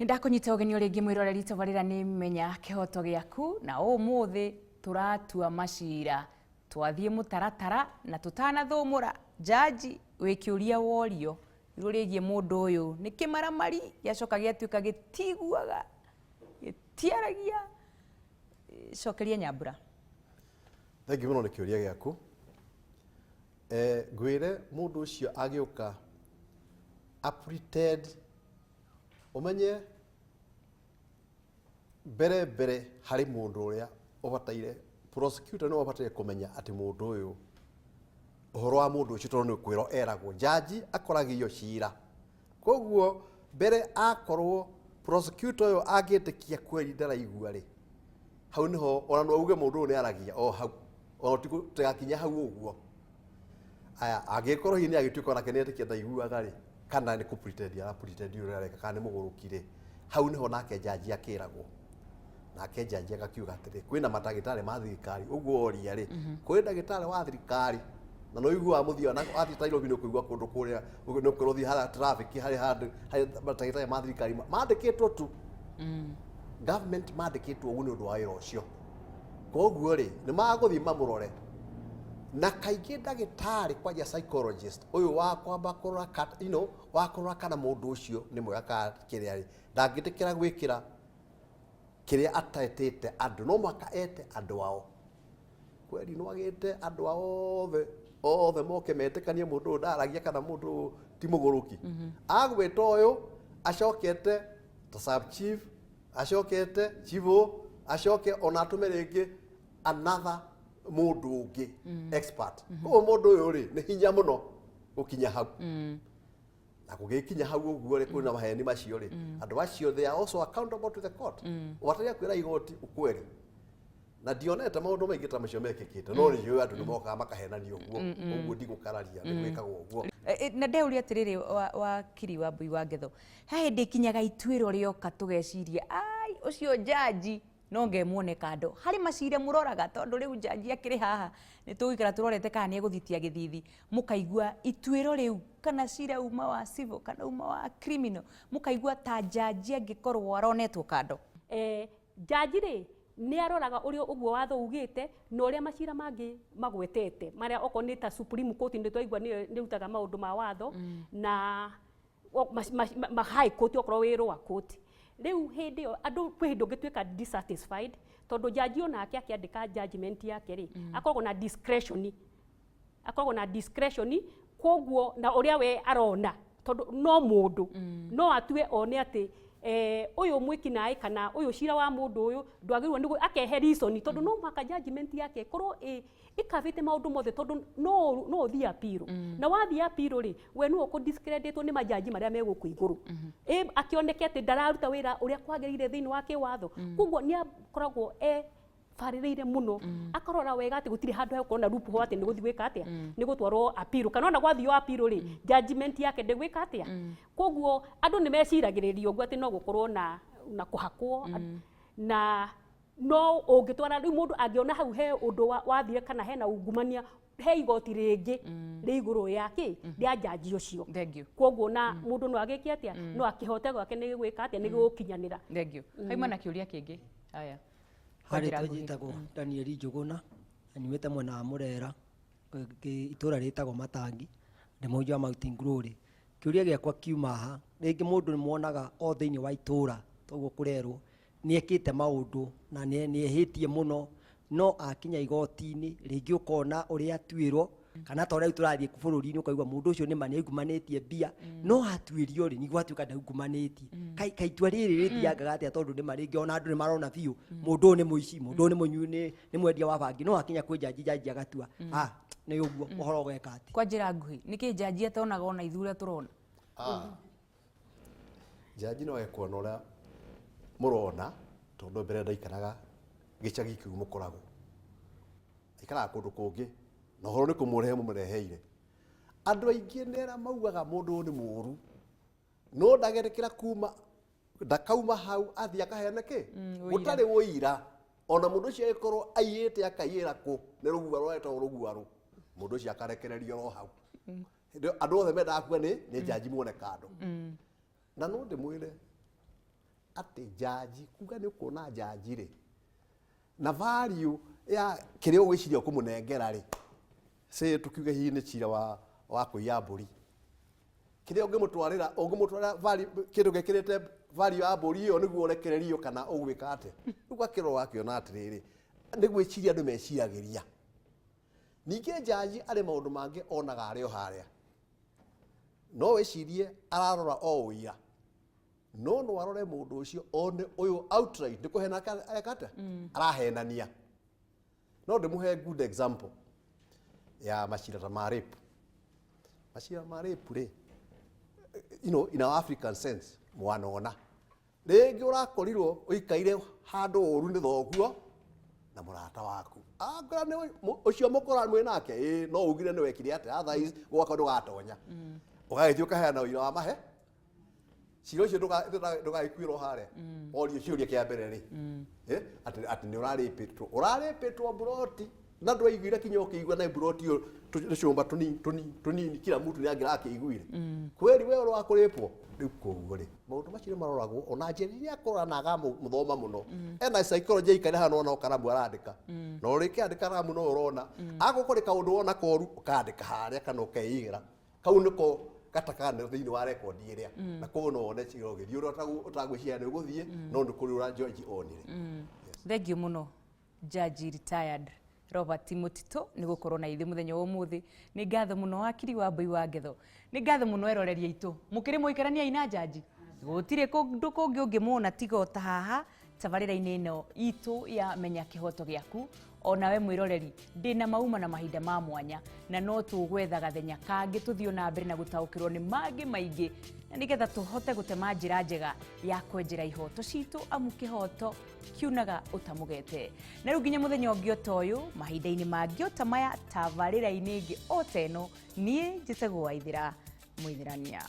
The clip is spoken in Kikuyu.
Nĩ ndakũnyita ũgeni o rĩngĩ mwĩroreri tabarĩra nĩ Menya Kĩhoto Gĩaku, na ũmũthĩ tũratua macira. Twathiĩ mũtaratara na tũtanathũmũra, njanji wĩ kĩũria worio igũrũ rĩgiĩ mũndũ ũyũ nĩ kĩmaramari gĩacoka gĩatuĩka gĩtiguaga, gĩtiaragia. Cokeria Nyambura. Thengiũ mũno nĩ kĩũria gĩaku. Ngwĩre mũndũ ũcio agĩũka a pretend ũmenye mbere mbere harĩ mũndũ ũrĩa ũbataire, prosecutor nĩwe ũbataire kũmenya atĩ mũndũ ũyũ, ũhoro wa mũndũ ũcio tondũ nĩ kwĩrwo eragwo, njanji akoragio cira. Koguo mbere akorwo prosecutor ũyũ angĩtĩkia kweri ndaraigua rĩ, hau nĩho ona no auge mũndũ ũyũ nĩ aragia o hau, ona tũtigakinye hau ũguo. Aya, angĩkorwo hihi nĩ agĩtuĩka onake nĩ etĩkia ndaiguaga rĩ, kana nĩ kũ pretend ara pretend ũrĩa areka, kana nĩ mũgũrũki rĩ, hau nĩho nake njanji akĩragwo. Nake njanji agakiuga atĩrĩ, kwĩna mandagĩtarĩ ma thirikari, ũguo woria rĩ, kwĩ ndagĩtarĩ wa thirikari, na nĩ ũiguaga mũthiaga na wathiĩ ta Nairobi nĩ ũkũigua kũndũ kũrĩa, nĩ ũkwĩrwo ũthiĩ harĩa traffic harĩ handũ, harĩ mandagĩtarĩ ma thirikari mandĩkĩtwo tu. Government mandĩkĩtwo ũguo nĩ ũndũ wa wĩra ũcio. Koguo rĩ, nĩ magũthiĩ mamũrore. Na kaingĩ ndagĩtarĩ kwanja psychologist, ũyũ wa kwamba kũrora wa kũrora kana mũndũ ũcio nĩ mwega kana kĩrĩa rĩ, ndangĩtĩkĩra gwĩkĩra kĩrĩa atetĩte andũ, no mũhaka ete andũ ao. Kweli no agĩte andũ ao othe, othe moke metĩkanie mũndũ ũyũ ndaragia kana mũndũ ũyũ ti mũgũrũki. Agwĩta ũyũ, acokete ta sub chief, acokete chibũ, acoke ona atũme rĩngĩ another mũndũ ũngĩ expert. Koguo mũndũ ũyũ rĩ, nĩ hinya mũno gũkinya hau. Na gũgĩkinya hau ũguo rĩ, kwĩna maheni macio rĩ, andũ acio they are also accountable to the court. Ũbataire kwĩra igoti ukweli. Na ndionete maũndũ maingĩ ta macio mekĩkĩte, no nĩ njũĩ andũ nĩ mokaga makahenania ũguo, ũguo ndigũkararia, nĩ gwĩkagwo ũguo. Na ndeuria atĩrĩrĩ, wakiri wa Mbui wa Ngetho, he hĩndĩ ikinyaga ituĩro rĩoka tũgeciria, ai, ũcio njanji no ngemuone kando. Harĩ macira mũroraga, tondũ rĩu njanji akĩrĩ haha, nĩ tũgũikara tũrorete kana nĩ egũthitia gĩthithi, mũkaigua ituĩro rĩu kana cira uma wa civil kana uma wa criminal, mũkaigua ta njanji angĩkorwo aronetwo kando. Njanji rĩ, nĩ aroraga ũrĩa ũguo watho ugĩte na ũrĩa macira mangĩ magwetete, marĩa okorwo nĩ ta Supreme Court nĩ twaigua nĩyo ĩrutaga maũndũ ma watho, na ma High Court okorwo wĩ lower court. Rĩu hĩndĩ ĩyo andũ kwĩ hĩndĩ ũngĩtuĩka dissatisfied, tondũ njanji onake akĩandĩka judgment yake rĩ, akoragwo na discretion, akoragwo na discretion, koguo na ũrĩa we arona, tondũ no mũndũ no atue one atĩ ũyũ mwĩkinaĩ kana ũyũ cira wa mũndũ ũyũ ndwagĩrĩirwo nĩ akehe reason, tondũ no mũhaka judgment yake ĩkorwo ĩkavĩte maũndũ mothe, tondũ no ũthiĩ appeal. Na wathiĩ appeal rĩ, we nĩwe ũkũ discreditwo nĩ majaji marĩa me gũkũ igũrũ. Akĩoneke atĩ ndararuta wĩra ũrĩa kwagĩrĩire thĩinĩ wa kĩwatho. Koguo nĩ akoragwo e barĩrĩire mũno, akarora wega atĩ gũtirĩ handũ hegũkorwo na loophole atĩ nĩ gũthiĩ gwĩka atĩa, nĩ gũtwarwo appeal, kana ona gwathio appeal rĩ, judgment yake ndĩgwĩka atĩa. Koguo andũ nĩ meciragĩrĩria ũguo atĩ no gũkorwo na kũhakwo, na no ũngĩtwara rĩu mũndũ angĩona hau he ũndũ wathire kana hena ungumania, he igoti rĩngĩ rĩ igũrũ ya kĩ rĩa njanji ũcio. Thank you. Koguo na mũndũ no agĩke atĩa, no akĩhote gwake nĩ gwĩka atĩa, nĩ gũkinyanĩra. Thank you. Haima na kĩũria kĩngĩ. Haya. Harĩ tũnjĩtagwo Daniel Njũgũna, na nyumĩte mwena wa Mũrera, itũra rĩtagwo Matangi, ndĩ mũhunjia wa Mountain Glory. Kĩũria gĩakwa kiuma haha, rĩngĩ mũndũ nĩ muonaga o thĩinĩ wa itũra, toguo kũrerwo, nĩ ekĩte maũndũ na nĩ ehĩtie mũno, no akinya igoti-inĩ, rĩngĩ ũkona ũrĩa atuĩrwo, kana ta ũrĩa rĩu tũrathiĩ bũrũri-inĩ ũkaigua mũndũ ũcio nĩma nĩ aungumanĩtie mbia, no atuĩrio rĩ, nĩguo atuĩka ndaungumanĩtie. Kaĩ itua rĩrĩ rĩthiangaga atĩa, tondũ nĩma rĩngĩ ona andũ nĩ marona biũ, mũndũ ũyũ nĩ mũici, mũndũ ũyũ nĩ mũnyui, nĩ mwendia wa bangi, no akinya kwĩ njanji, njanji agatua, nĩ ũguo, ũhoro ũgeka atĩa? Kwa njĩra nguhĩ, nĩkĩ njanji atonaga ona ithuĩ ũrĩa tũrona? Njanji no ekuona ũrĩa mũrona, tondũ mbere ndaikaraga gĩcagi kĩu mũkoragwo. Aikaraga kũndũ kũngĩ, na ũhoro nĩ kũmũrehe mũmũreheire. Andũ aingĩ nĩ arĩa maugaga mũndũ ũyũ nĩ mũũru, no ndagetĩkĩra kuma, ndakauma hau athiĩ akaheane kĩ? Ũira. Gũtarĩ ũira. Ona mũndũ ũcio angĩkorwo aiyĩte akaiyĩra kũ, nĩ rũguarũ aretagwo rũguarũ, mũndũ ũcio akarekererio oro hau. Hĩndĩ ĩyo andũ othe mendaga kuga nĩ njanji muone kando. Na no ndĩmwĩre, Atĩ njanji kuga nĩ ũkuona njanji rĩ na value ya kĩrĩa ũgwĩciria ũkũmũnengera rĩ, say tukiuge hihi nĩ cira wa kũiya mbũri, kĩrĩa ũngĩmũtwarĩra value kĩndũ gĩkĩrĩte value ya mbũri ĩyo nĩguo ũrekererio kana ũgwĩka atĩa. Rĩu gakĩrora ũgakĩona atĩrĩrĩ, nĩ gwĩciria andũ meciragĩria. Ningĩ njanji arĩ maũndũ mangĩ onaga arĩ o harĩa, no wĩcirie ararora o ũira, no arore mũndũ ũcio one ũyũ outright nĩ kũhena areka atĩa, arahenania. No ndĩmũhe good example ya macira ta ma rape. Macira ma rape rĩ, in our African sense, mwanona rĩngĩ ũrakorirwo ũikaire handũ ũru nĩ thoguo na mũrata waku, angora nĩ ũcio mũkora mwĩ nake, ĩĩ, no ugire nĩ wekire atĩa, otherwise gwakwa ndũgatonya. Ũgagĩthiĩ ũkaheana ũira wa mahe cira ũcio ndũgagĩkuĩrwo harĩa orio ciũria kĩa mbere rĩ, atĩ nĩ ũrarĩpĩtwo mburoti na ndwaiguire kinya ũkĩigua na mburoti ĩyo tũcũmba tũnini tũnini tũnini, kila mtu nĩ angĩrakĩiguire kweri we ũrĩ wa kũrĩpwo. Rĩu koguo rĩ, maũndũ macio nĩ maroragwo ona njĩra iria akũrora na agamũthoma mũno, ena psychology aikare hana ona karamu arandĩka, na ũrĩkĩandĩka karamu no ũrona agũkũrĩ kaũndũ wona koru ũkandĩka harĩa kana ũkeigĩra kau nĩko gatakana thĩinĩ wa rekondi ĩrĩa, na koguo no wone cira ũgĩthiĩ ũrĩa ũtagwĩciria nĩ ũgũthiĩ, no nĩ kũrĩ ũrĩa judge onire. Thank you mũno, Judge retired Robert Mutito, nĩ gũkorwo na ithuĩ mũthenya wa ũmũthĩ. Nĩ ngatho mũno, wakiri wa Mbui wa Ngetho. Nĩ ngatho mũno, eroreri aitũ. Mũkĩrĩ mũikarania na njanji, gũtirĩ kũndũ kũngĩ ũngĩmuona tiga o ta haha tabarĩra-inĩ ĩno itũ ya Menya Kĩhoto Gĩaku. Onawe mwĩroreri, ndĩna mauma na mahinda ma mwanya, na no tũgwetha gathenya kangĩ tũthiĩ na mbere na gũtaũkĩrwo nĩ mangĩ maingĩ, na nĩgetha tũhote gũtema njĩra njega ya kwenjera ihoto citũ, amu kĩhoto kiunaga ũtamũgete. Na rĩu nginya mũthenya ũngĩ o ta ũyũ, mahinda-inĩ mangĩ o ta maya, tabarĩra-inĩ ĩngĩ o ta ĩno, niĩ njĩtagwo Waithĩra Mũithĩrania.